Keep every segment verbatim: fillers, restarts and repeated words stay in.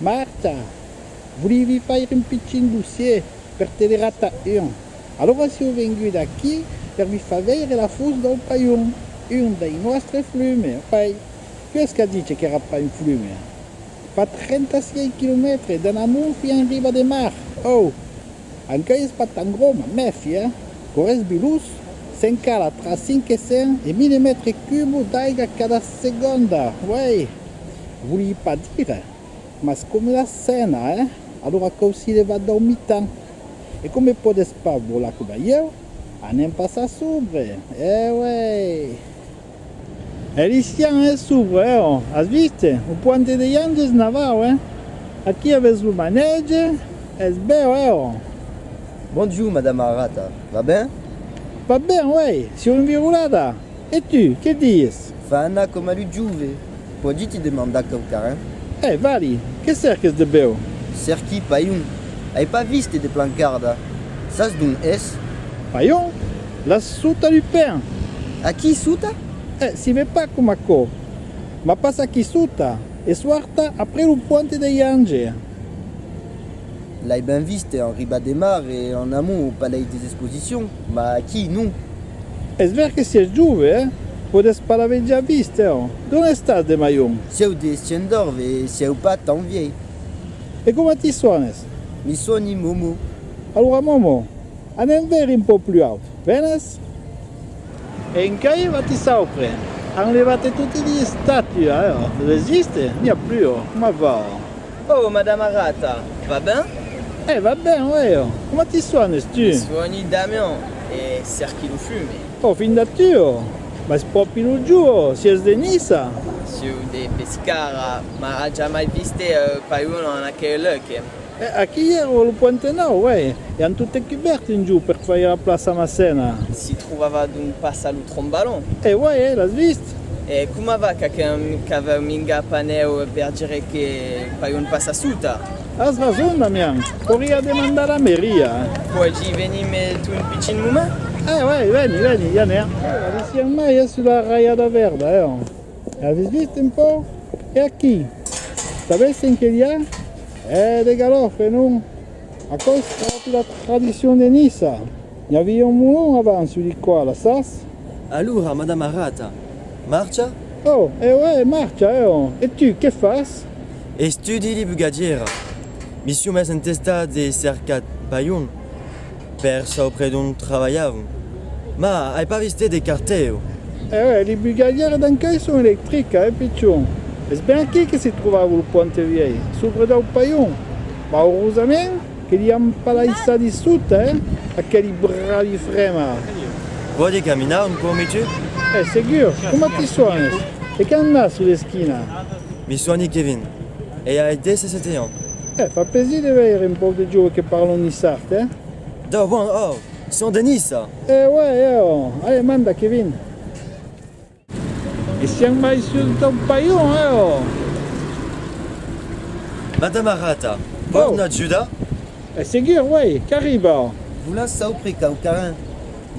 Marcha! Volivi faire un pichin dossier per Teleratat un. Alora siáu vengut aquí per vi far veire la fos dau Palhon, un dei nòstres flumes. Uèi, qui es qu'a dich qu'èra pas un flume? Fa trenta-sièis quilomètres d'en amont fin en riba de mar. Oh! Enquei es pas tan gròs, mas mèfi, eh! Quora es vilós, s'encala tra cinc cents e mila mètres cubos d'aiga cada segonda. Uèi! Volivi pas dire, mas coma la Sena, eh? Alora cau si levar dau mitan. E coma pòdes pas volar coma ieu, anem passar sobre. E uèi! E li siam, eh, sobre, eh, oh. As vist? Lo Puente dei Anges navau, eh. Aquí avètz lo manètge, es bèu, eh, oh. Bonjorn, Madama Rata. Va ben? Va ben, uèi, siáu envirolada. E tu, que dies? Fa anar coma lu jove. Pòdi ti demandar quauquaren? Eh, vali, que cerques de bèu? Cerqui Palhon. Ai pas viste de plancarda. Sas dont es? Palhon? L'as sota lu pens. Aquí sota? Eh, si ve pas coma aquò. Mas passa aquí sota, e sòrta après lo Puente dei Anges. L'ai ben viste en riba de mar e en amont au Palais des Expositions, mas aquí non. Es ver que siás jove, eh? Pòdes pas l'aver ja viste, eh? Dont estàs de maion? Siáu de Sciendorf e siáu pas tan vièlh. E coma ti sònes? Mi sòni Momo. Alora Momo, anem veire un pauc plus aut, venes? E enquei va ti saupre, an levat toti li estatuas, eh, oh. L'as viste? N'i a plus, oh. Coma va, oh? Oh, Madama Rata, va ben? Eh, va ben, uèi, oh. Coma ti sònes, tu? Mi sòni Damian e cerqui lo flume. Oh, finda tu, oh. Mas es pròpi lo jorn, oh. Siás de Niça? Siáu de Pescara, mas ai jamai viste, eh, Palhon en aquel luec, eh. Eh, aquí i èra lo Puente Nòu, uèi, e an tot cubèrt un jorn per faire la plaça Massena. Si trovava dont passa lo trombalon. E uèi, eh, l'as vist? E coma va, qu'aqueu, qu'avèu minga panèu per dire que Palhon passa sota? As rason, Damian, poiriá demandar a la meria, eh. Pòdi venir me tu un pichin moment? Eh, uèi, veni, veni, i anem. Eh, la vesiam mai, eh, sus la raiada verda, eh. Avètz vist un pauc? E aquí? Sabètz cen que li a? Eh, de galòfre, non? Aquò es pròpi la tradicion de Niça. N'i aviá un molon abans sus li quò, la sas? Alora, Madama Rata, marcha? Oh, e uèi, marcha, eh, oh. E tu, que fas? Estudi li bugadiera. Mi siáu mes entestat de cercar Palhon per saupre dont trabalhavan. Mas ai pas viste de cartèu. E uèi, li bugadieras d'enquei son electricas, eh, pichon? Es ben aquí que si trovava lo Puente Vièlh, sobre dau Palhon. Mas urosament que li an pas laissat li sota, eh, aqueli bravi fremas. Vòli caminar un pauc, mi tu? Eh, segur, coma ti sònes? E quant n'as sus l'esquina? Mi sòni Kevin, e ai dètz-e-sèt ans. Eh, fa plaisir de veire un pauc de joves que parlon niçard, eh? Dau bon, oh, son de Niça! Eh, uèi, eh, oh. Allez, manda, Kevin. E siam mai sus dau Palhon, eh, oh. Madama Rata, vòls n'ajudar? Eh, segur, uèi, qu'arriba. Volatz saupre quauquaren?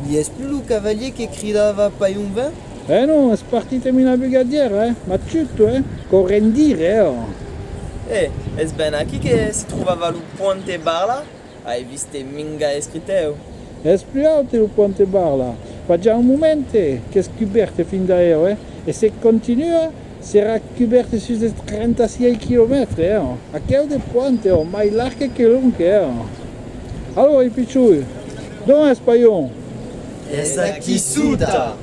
N'i es plus lo cavalier que cridava Palhon ven? Eh non, es partit amb una bugadiera, eh, mas chuto, eh, cau ren dire, eh, oh. Eh, es ben aquí que si trovava lo Puente Barla? Ai viste minga escritèu. Es plus aute lo Puente Barla. Fa ja un moment qu'es cubèrt finda ieu, eh? E se continua, serà cubèrt sus de trenta-sièis quilomètres, eh? Aqueu de Puente, oh, mai larg que long, eh? Alora, i pichoi, dont es Palhon? Es aquí sota!